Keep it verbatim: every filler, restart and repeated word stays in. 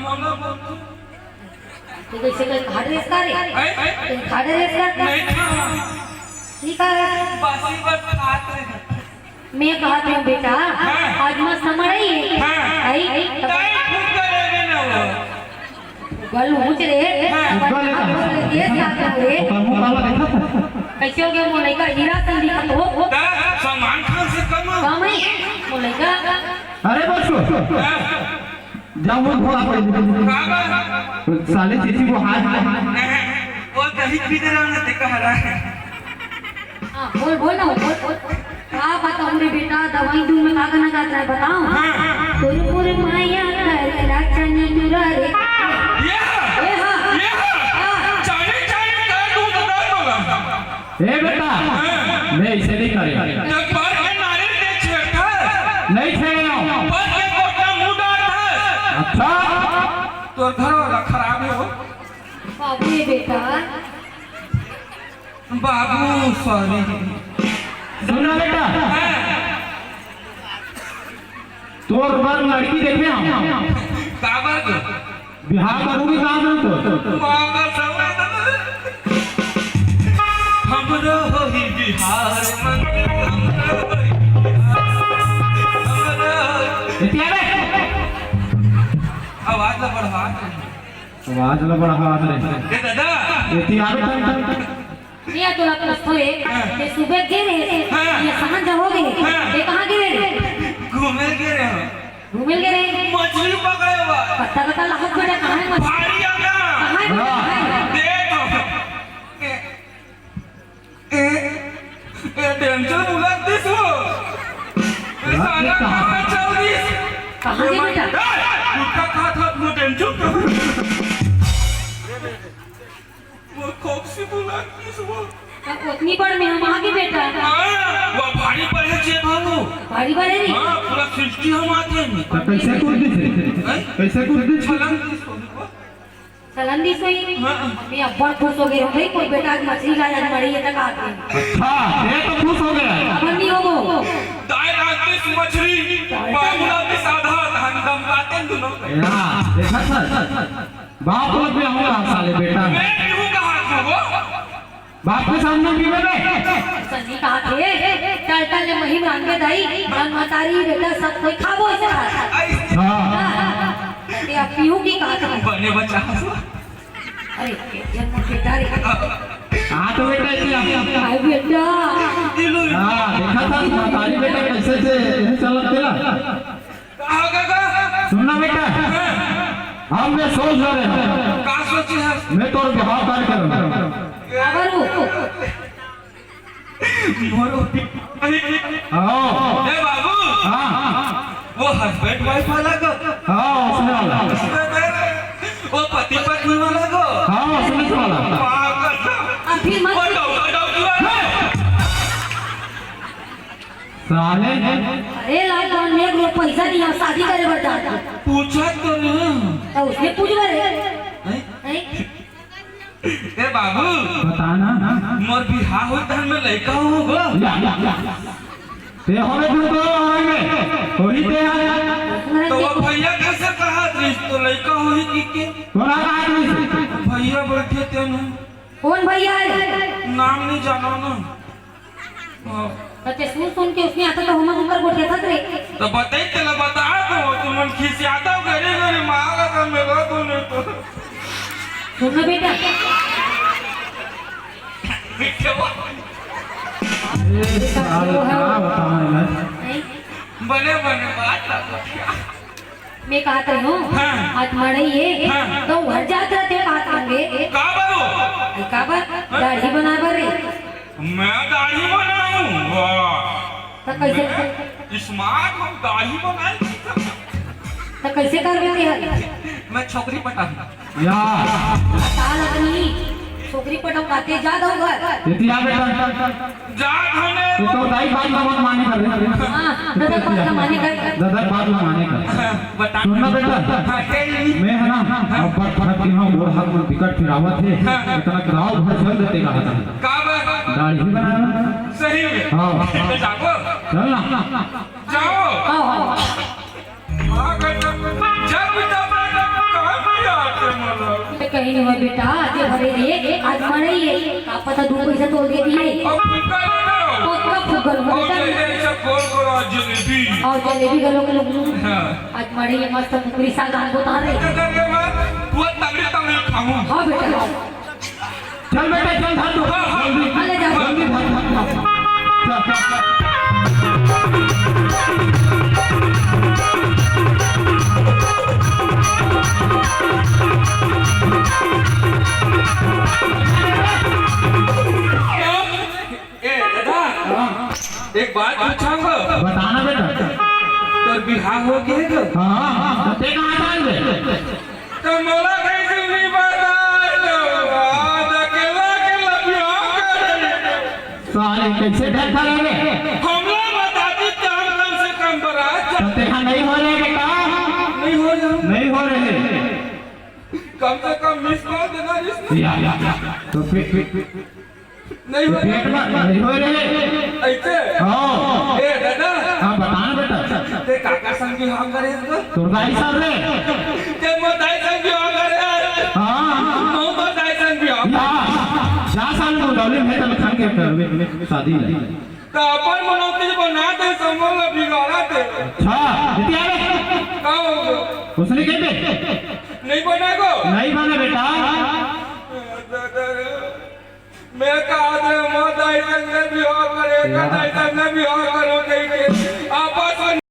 मोला बोलथे। तू कइसे कहे, खा डरेस का रे? हैं? तू खा डरेस का? नहीं खा। ठीक है। बासी बस खात रहे। मैं कहत हूँ बेटा, हाँ। आज मस्त मड़ई है। हाँ। आई? तब ताई खूब करेगे ना वो। गल ऊँच रे। हाँ। पर गल आप लोग देश का तो रे। ओकर मुंह काला देखत है? कैसे हो गया मोर लइका? हीरा सन दिखत हो। ता सलमान खान से कम हो। कम है? मोर लइका। अरे बच्चों। हाँ। जाओ, वो थोड़ा पहले। का बा? साले चीची को हाथ। वो दही पीते रहो ना, देखा हरा। हाँ, बोल, बोल ना, बोल, बोल। का बताऊँ रे बेटा, दवाई दूध में का गाना गाता है, बताओ। हाँ, हाँ, हाँ। कुरकुर माया करेला चनी चुरा रे। ये है, ए हाँ। ये है। हाँ। चाइनीज, चाइनीज कर दूध दे बोला। ए बेटा, हाँ। मैं इसे नहीं करे। जब पर के नारियल के छेड़ता है। नहीं छेड़े हो। पर के गोटा मुंह डालता है। अच्छा। तोर घर वाला खराब है वो। बाबू, ये बेटा। बाबू, सॉरी। सुन ना बेटा। हाँ। तोर बर लड़की देखे हम। काबर के? बिहार करोगे कहाँ से तो? बाबा, सब हमरो होही बिहार मन, हमरो होही बिहार, हमरो होही। इतिया बे। आवाज ला बढ़वा। आवाज ला बढ़वा दे। ए दादा। इतिया बे, टन, टन, टन। ये तोला पूछथों रे, हाँ। ये सुबह गे रहे, हाँ। ये सांझ हो गए, हाँ। ये कहाँ गे रहे? घूमे गे रहे हो। घूमे गे रहे? मछली पकड़े हुआ। पत्ता पत्ता लाहत बेटा, कहाँ है मछली? भारी आ गया। कहाँ है बेटा? हाँ। कहाँ है? देख। ए, ए, ए, डेंजर बुला दिस हो। ए, साला कहाँ चल दिस? कहाँ है बेटा? ए, गुटखा खा खा, वो डेंजर कहाँ? वो खोपसी बुला किस वो? का कोतनी पर में हम आगे बेटा। हाँ, वो भारी पड़े जे बाबू। भारी पड़े नी? हाँ, पूरा सृष्टि हम आते हैं। तो कैसे कूद दी थे? हैं? कैसे कूद दी थे? छलांग दी सो। छलांग दी सोई? हाँ। मैं अब्बड़ खुश हो गई हूँ भाई, कोई बेटा आज मछली लाया, आज मड़ी ये तक आते हैं। अच्छा, ये तो खुश हो गया। अपन नहीं होगो। दाई रात दिस मछली, बाबू रात दिस आधा, हम दम काटे दोनों। या, देखा सर? बाप लोग भी आऊंगा साले बेटा। मैं क्यों कहा था वो? बाप के सामने भी बोले। सही कहा थे, टल टल ले महीन रांधे दाई, मन मतारी बेटा सब कोई खाबो ऐसे कहा था। हाँ। ते अब पीहू की कहा था। बने बचा। अरे, जन्म बेटा रे। हाँ तो बेटा, इतना। हाय बेटा। हाँ, देखा था, मतारी बेटा कैसे से यही चलत तेरा। कहा काका? सुनना बेटा, हम ये सोच रहे हैं। का सोची है? मैं तो बिहाव कर करूँ। काबर हो? मोरो। हाँ। ए बाबू। हाँ। वो husband wife वाला को। हाँ, उसने वाला। वो पति पत्नी वाला को। हाँ, उसने वाला। वाह, कसम। अभी मत वो डौका डौकी वाला। साले। अरे लाल, कौन में वो पैसा नहीं है, शादी करे बर जात हे। पूछा तो नहीं। तो उसने पूछ बर है। हैं? हैं? ए बाबू। बता ना। मोर बिहाव होई तहन में लइका हो गो। या, या, या। ते होवे तू तो होवे में। होही ते आय। तो वो भैया कैसे कहा तू तो लइका होही कि के? तोला कहा तू? भैया बैठे तेन। कौन भैया है? नाम नहीं जाना ना। हाँ। त ते सुन सुन के उसने आता तो हमन ऊपर गोठियाथस रे। त बताई तेला बता दो, तुमन खिसियाता हो, गरी गरी मारा था मेरा तूने तो। सुन ना बेटा। मीठे वो। ए, साला, का बताऊं यार? नहीं। बने बने बात ना गोठिया। मैं कहत रही हूँ, हाँ। आज मड़ई है, हाँ। तो घर जात रहते कहत होंगे। का बरो? अरे का बर? हाँ? दाढ़ी बनाए बर रे। मैं दाढ़ी बनाऊं? वाह। तो कैसे? मैं smart हूँ, दाढ़ी बनाए। तो कैसे कर देते हैं? मैं छोकरी पटा हूँ। या। साल अपनी छोकरी पटाऊ खाते जा दो घर। इतिया बेटा। जा धने। ये तो दाई बात ला मत माने कर। हाँ, दादा बात ला माने कर। दादा बात ला माने कर। बता। सुन ना बेटा। हाँ, क्या ये? मैं है ना, अब बात फट के हाँ, गोड़ हाथ में विकट फिरावत है। हाँ। इतना गाँव भर चल देते कहा था। का बात? दाढ़ी बनाना। सही में? हाँ। तो जाओ। चल ना। जाओ। हाँ, हाँ। जब तक बेटा, आज भरे रे, आज मड़ई हे, का पता दू पैसा तोल देती हे। अब फुग्गा लेना हो। पक्का फुग्गा लेना और बेटा। जैसे ऐसा गोल गोल और जलेबी। और जलेबी घलो के लोग। हाँ। आज मड़ई हे, मस्त कुकरी साग आन को तार रे। क्या कर रहे हो? पूरा तगड़ी तगड़ी खाऊं। हाँ बेटा, हाँ। चल बेटा, चल, धर दो। हाँ, हाँ। जल्दी, हाँ, ले जा। जल्दी धर, धर, धर। चल, चल, चल। ए, दादा, हाँ। एक बात पूछाऊंगा। बताना बेटा। तोर बिहाव हो गया है तो? हाँ, हाँ, हाँ। ते कहाँ जान बे? तो मोला कैसे नहीं बताए तो? आज अकेला अकेला बिहाव करे। साले कैसे डर खा लगे? हमला बताती तो हम कम से कम बारात जा- तो तेहा नहीं हो रहे बेटा। नहीं हो रहे। नहीं हो रहे। कम से कम मिस कॉल देना रिस। या, या, या। तो फिर, फिर, नहीं तो हो पेट रहे। में नहीं हो रहे। ऐसे? हाँ। ए दादा। हाँ, बता ना बेटा। ते काकर संग बिहाव करे इसको? तोर दाई साहब रे। ते मोर दाई संग बिहाव करे। हाँ। मोर दाई संग बिहाव। या, जा साले, मुंडौली में तब खान के कर शादी ले। तो अपन मनौती बना दे, समझ लो, बिगाड़ा दे। अच्छा, इतिया रे। का हो गया? उसने कह दे। नहीं बना को? नहीं बना बेटा। दादा रे, मैं कहा था, मोर दाई संग बिहाव करे, का दाई संग बिहाव करो, कहीं के आपस में